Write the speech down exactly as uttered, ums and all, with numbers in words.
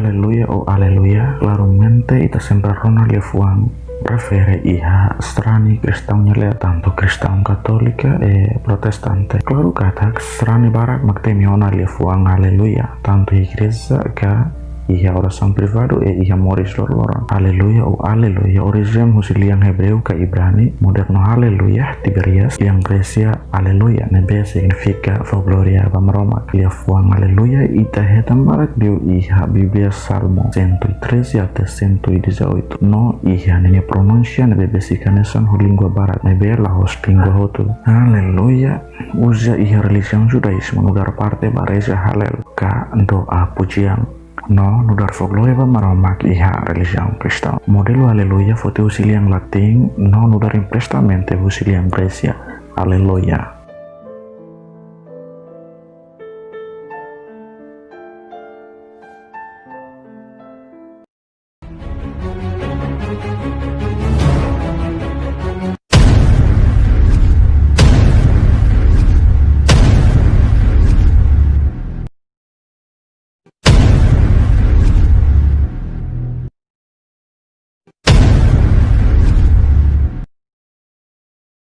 Aleluia, oh aleluia. Klaramente ita sempre rona liafuan refere iha sarani kristaun nia leet, tantu kristaun katólika i protestante. Klaru katak sarani barak mak temi ona liafuan aleluia, tantu iha igreja ka iha orasaun privadu i iha moris loroloron. Aleluia, oh aleluia, orijen husi lian Hebreu ka Ibrani, modernu haleluia, Tiberias, lian Grésia aleluia, ne'ebé signifika fó glória ba Maromak. Liafuan aleluia ita hetan barak liu iha Bíblia, Salmu cento e treze até cento e dezoito. No iha ninia pronúnsia ne'ebé besik hanesan ho língua barak, ne'ebé la'ós língua hotu. Aleluia uza iha relijiaun Judaízmu nu'udar parte ba reza Halel ka doa pujian. No nu'udar fó glória ba Maromak iha relijiaun kristaun. Modelu aleluia foti husi lian latín, no nu'udar emprestamente husi lian Grésia, aleluia.